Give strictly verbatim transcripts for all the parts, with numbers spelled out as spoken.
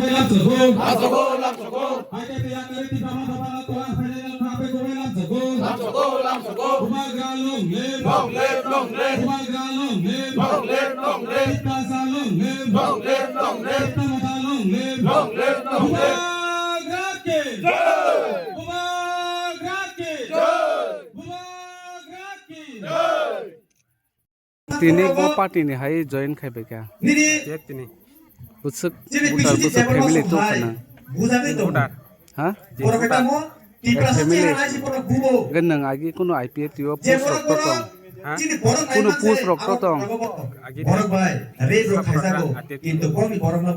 Lamsogo. Lamsogo, lamsogo. Hai khe tei yakni Tipra Motha Bana Tola Finance Club bai kubai lamsogo. Lamsogo, lamsogo. Bubagra long live. Long live, long live. Bubagra long live. Long live, long live. Tiprasa long live. Long live, long live. Tipra Motha long live. Long live, long live. Bubagra ki. Jai. Bubagra ki. Jai. Bubagra ki. Jai. Tini bo party ni hai join khai bai kha. Nini Yak tini. Bwswk chini voter bwswk family to khana. Bujagwi tongo. Voter. Ha? Borok khe tamo Tiprasa family. Chini hai si borok bubo. Gan nang agi kuno I P F T o post rok to tong. Ha? Chini borok kuno post rok to tong. Agi borok bai, re rok khajago. Kintu borok ni borok no.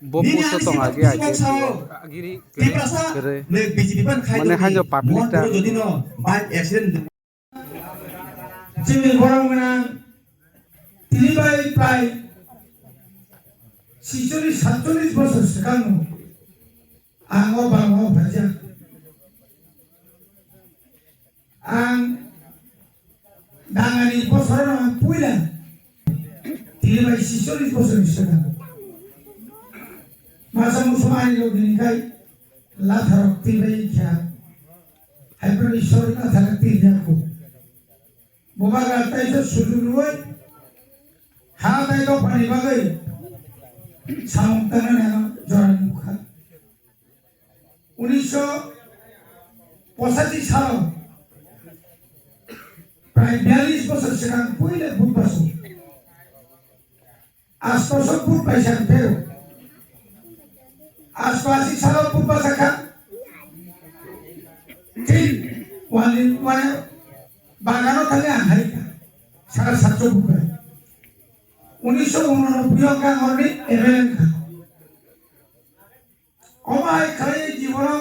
Bo post tong agi I P F T o. Agiri. Tiprasa. Kere. Ne B J P ban khai. Mane hanjo public ta. Jodi no bike accident. Chini borok gwnang tini bai prai sicholish satcholish bosor swkango ang o bangma o phaijak. Ang dangani bosorono ang puila tini bai sicholish bosorni swkango. Masa muchung ani logini kai latharok twi bai kha. Hai phano Ishwar latharok twi kha. Bubagra taiso suju rwui ha tai dophani bagwi samung tangnani ano jorani nukha. Unisho pochashi salo prai biyalish bosor swkang puila Budbasu. Aspaso put paisa ang phero. Aspasi salo put basa kha. Thik wali wale bagano thangwi ang hai kha. Sara satso put bai. Unisho unonoboi o kha ang oroni M L A kha. Omo hai khlai jibono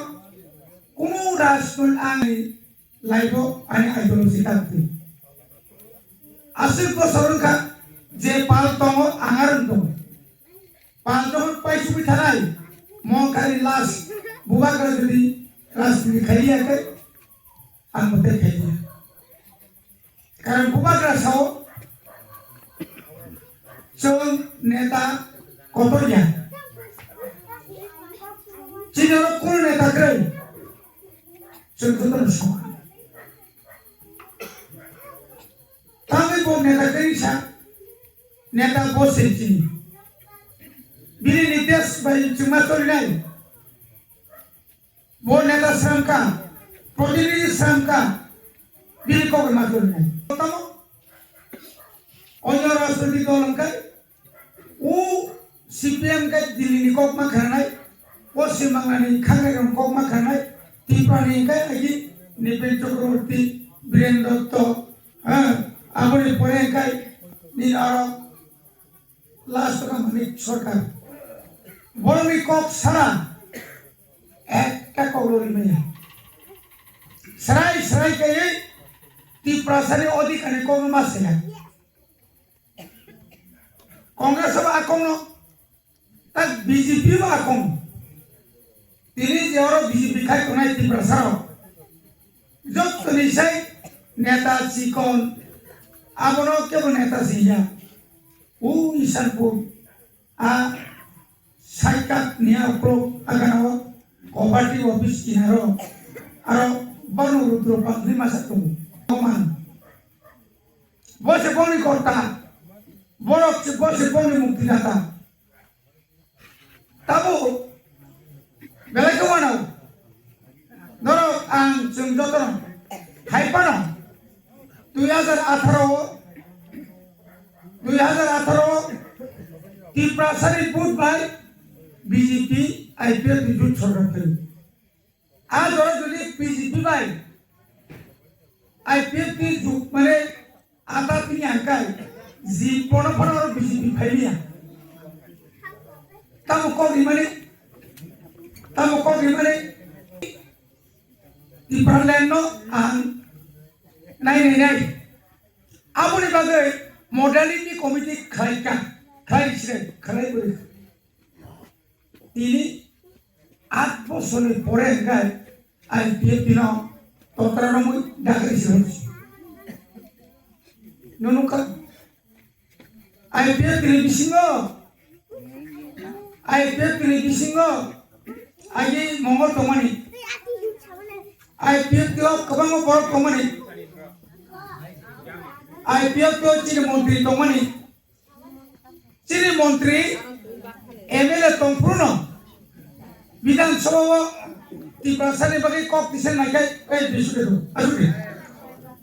kunu rajnoi ani life o ani ideology ta twi. Aswk bosor wngkha je pal tongo ang aro tongo. Pal tongo paisugwi thanai mo kali last Bubagra jodi rajniti khailiya khe ang bo tei khailiya. Karon Bubagra sao, chwng neta kotor ya. Chini oro kunu neta kwrwi. Chwng jotono soman. Tangwi bo neta kwrwi sa, neta bo se chini. Bini ni desh bai chwngma tolinai. Bo neta sramkha, protinidhi sramkha, bini kok ma chornai. Tamo onyo rajnoitik dol hwnkhe, u C P M khe Delhi ni kok ma khanai, Poschim Bangla ni khanai rok kok ma khanai, Tripura ni hwnkhe agi Nipen Chakraborty, Biren Dotto, ha, aboni pore hwnkhe nini aro Last o Manik Sarkar. Borokni kok sara ekta kok rwrwi maya. Srai srai kaiwi Tiprasani odhikar ni kokno ma saya. Congress o a kokno, tak B J P o a kokno. Tini je oro B J P khai tongnai Tiprasa rok, jottoni sai neta chikon, abono kebo neta singya. O Isanpur, a Saikat ni a uklok a gana o cooperative office kinaro, aro bono Rudra Pangri masa tongo. Oman. Bo se boni korta, borok se, bo se boni muktidata. Tabuk belai khe uanao norok ang chwng jotono hai phano dui hajar atharo o, dui hajar atharo o Tiprasani vote bai B J P I P F ni jut sorkar phaiwi. A jora jodi B J P bai I P F ni jug mane ata tini ang kai ji pono pono oro B J P phai liya. Tamo kok rimani, tamo kok rimani Tipraland no ang nai nai nai. Aboni bagwi modality committee khlai ka, khlai sre, khlai bwrwi. Tini aat bosorni pore hwnkhe I P F T no totra romwi dakri se hwnwi. Nukha I P F T ni bisingo I P F T ni bisingo agi Mongol tongmani. I P F T o kwbangma borok tongmani. I P F T o chini montri tongmani. Chini montri M L A tongphuru no Bidhan Sabha o Tiprasa ni bagwi kok tisa naikai, ei bisuke do, asuke.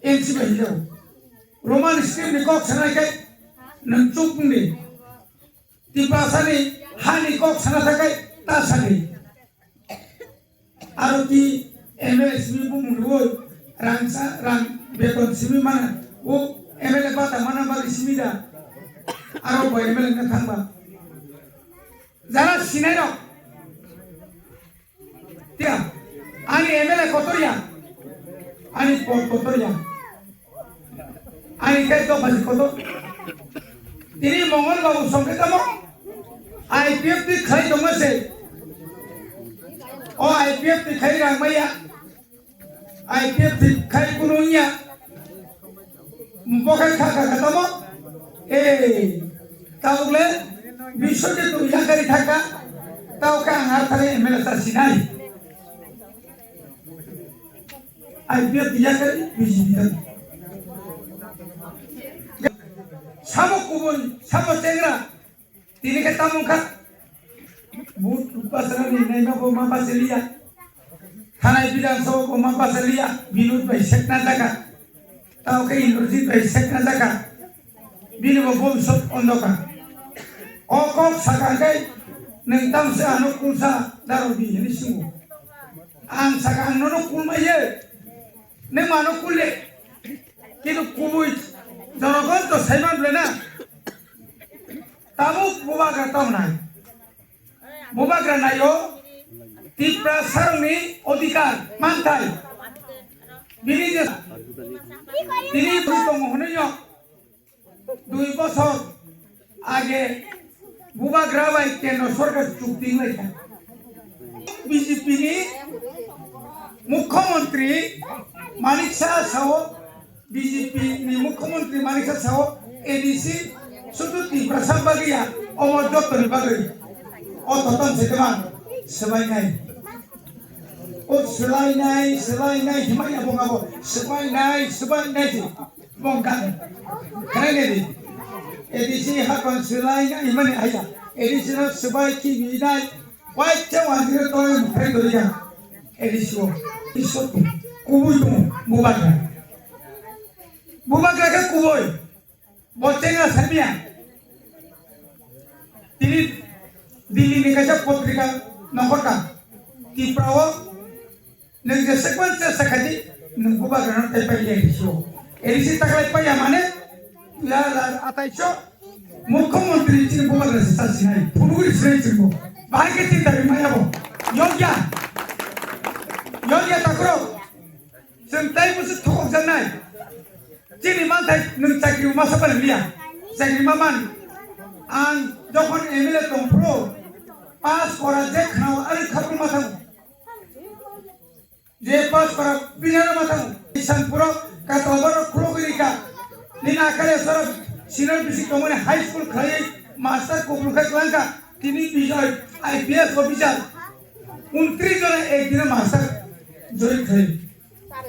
N C bai hiyo. Roman script ni kok sanaikai, nang chuk di. Tiprasa ni hani kok sana thakai ta sadi. Aro ki M L A simi bumung rwoi rang sa rang beton simi mana o M L A bata mana bali simi da. Aro bo M L A na thangba. Jara sinai rok. Tia, ani M L A kotor ya, ani pod kotor ya, ani kai to basi kotor. Tini Mongol Babu songke tamo, I P F T khai tongma se, o I P F T khai rang maya, I P F T khai kunu ya. Bo khe kha kha kha tamo? Ei, tabuk le bishoke tu yakari thaka, tao khe ang ar thani M L A ta sinai. I P F yakari B J P ta. Samo kubun, samo chengra, Tini khe tamo wngkha? But basarani naima bo ma basaliya. Thanai Bidhan Sabha bo ma basaliya. Binod bai sekna jaga. Tao khe Indrajit bai sekna jaga. Bini bo bobisot ondokar. O kok saka khe nwng tamse ano kulsa daro di hini singo. Ang saka ang nono kulmaiye. Nwng mano kulle. Kintu kubui jonogon to saiman bole na. Tabuk bubagra tamo nai. Bubagra naio Tiprasarokni odhikar manthai. Bini je tini bui tongo hwnwi no dui bosor age bubagra bai kendro sorkar chukti wnglaikha. B J P ni mukhyamantri Manik Saha sao B J P ni mukhyamantri Manik Saha sao A D C sudu Tiprasa bagwi ya, omo jottoni bagwi. O toton se kwbang swbainai. O swlainai, swlainai himai abo abo swbainai, swbainai se bongkha. Khainai di. A D C hakon swlainai himani aya. A D C no swbai kibinai. Waisa wanjira toi mukhai doriya. A D C o. Isu kubui tu bubagra. Bubagra ke kubui. Bo chenga samia. Tini Delhi ni kaisa potrika nongkhorka. Tipra o nwng je sekwan che sakhaji nwng bubagra no taipai le A D C o. A D C taklai paiya mane la la atai cho. Mukhyamantri chini bubagra se sa sinai. Phunugri sinai chini bo. Bahai ke chinta ri maya bo. Yogya. Yogya takro. Chwng tai busu thokok janai. Chini manthai nwng chakri ma sapan liya. Chakri ma man. Ang jokhon M L A tongphuru pass kora je khnao ari khapru ma thango. Je pass kora binaro ma thango. Isan puro kato baro khulogri ka. Nina kare sora senior bisi tongmani high school khlai master kopru khai klangka. Tini Bijoy I P S officer. Untris jona ek dina master join khai.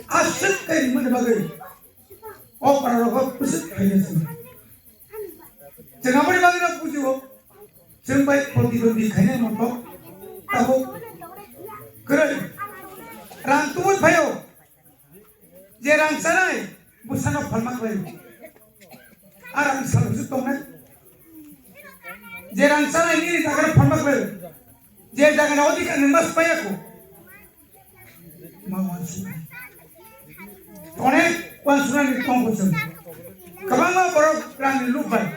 Aswk khe rimani bagwi o para rogo bwswk khaina se. Chwng aboni bagwi no bujio. Chwng bai protidwandi khaina moto tabo kwrwi rang tubui phaio. Je rang chanai bwsano phalma khlai. Aram sal bwswk tongnai. Je rang chanai nini jaga no phalma khlai. Je jaga no odhikar nang mas paya ko. Ma wansuknai. Onek wansunani tongkosong. Kwbangma borok rangni lubbai.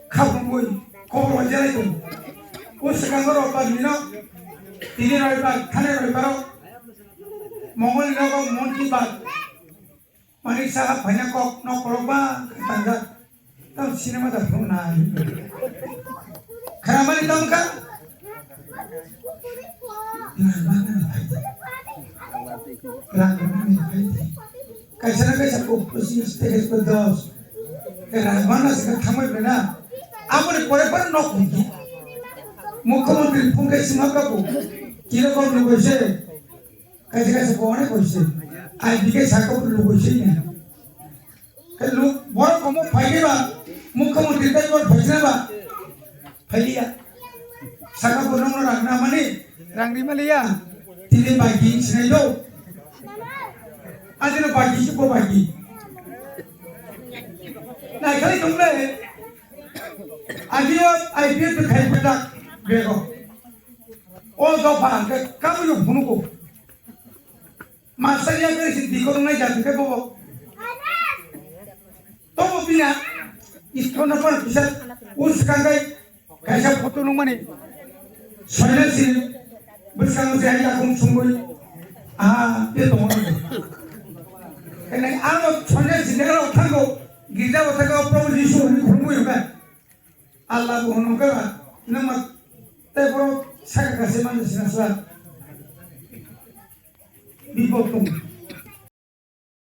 Khapungwi khobor wajalai tongo. O swkango rok bagwino tini roibar, thani roibaro Mongolni nogo Mon Ki Baat. Manik Saha phaina kok nok kolok ba tangjak. Tam cinema da phone na. Kharamani tam ka? Kaisa na kaisa ko pusi stage ko dos. Kharamana se thamai bena. Amoni pore pore nok ni. Mukhyamantri phone khe swngma kabo, kirokom lugoi se, kaisa kaisa bo onek koi se, I B K saka bo lugoi se na. Khe lu-, borok komo phai khe ba, Mukhyamantri tei bor phai se ba, phai liya. Saka bo nongno rang na mani, rang ri maliya. Tini bagi sinai do. Adino bagi si bo bagi. Nai khai tong le. Agi o I P F khai pata bego. O dopha hwnkhe kabuino phunugo. Master ya khe si dikor nai jati khe bobo. Tobo bina iskona pan kisa us kagai kaisa photo nungmani. Soina si bwskango se hai yakung sungui. Ah, te tongo. Kene amo soina si nero thango girja bothago Prabhu Jisu ni khumui ba. Allah bo hono kala, nangma tei borok saka kasi manja sina sa. Bipot tong.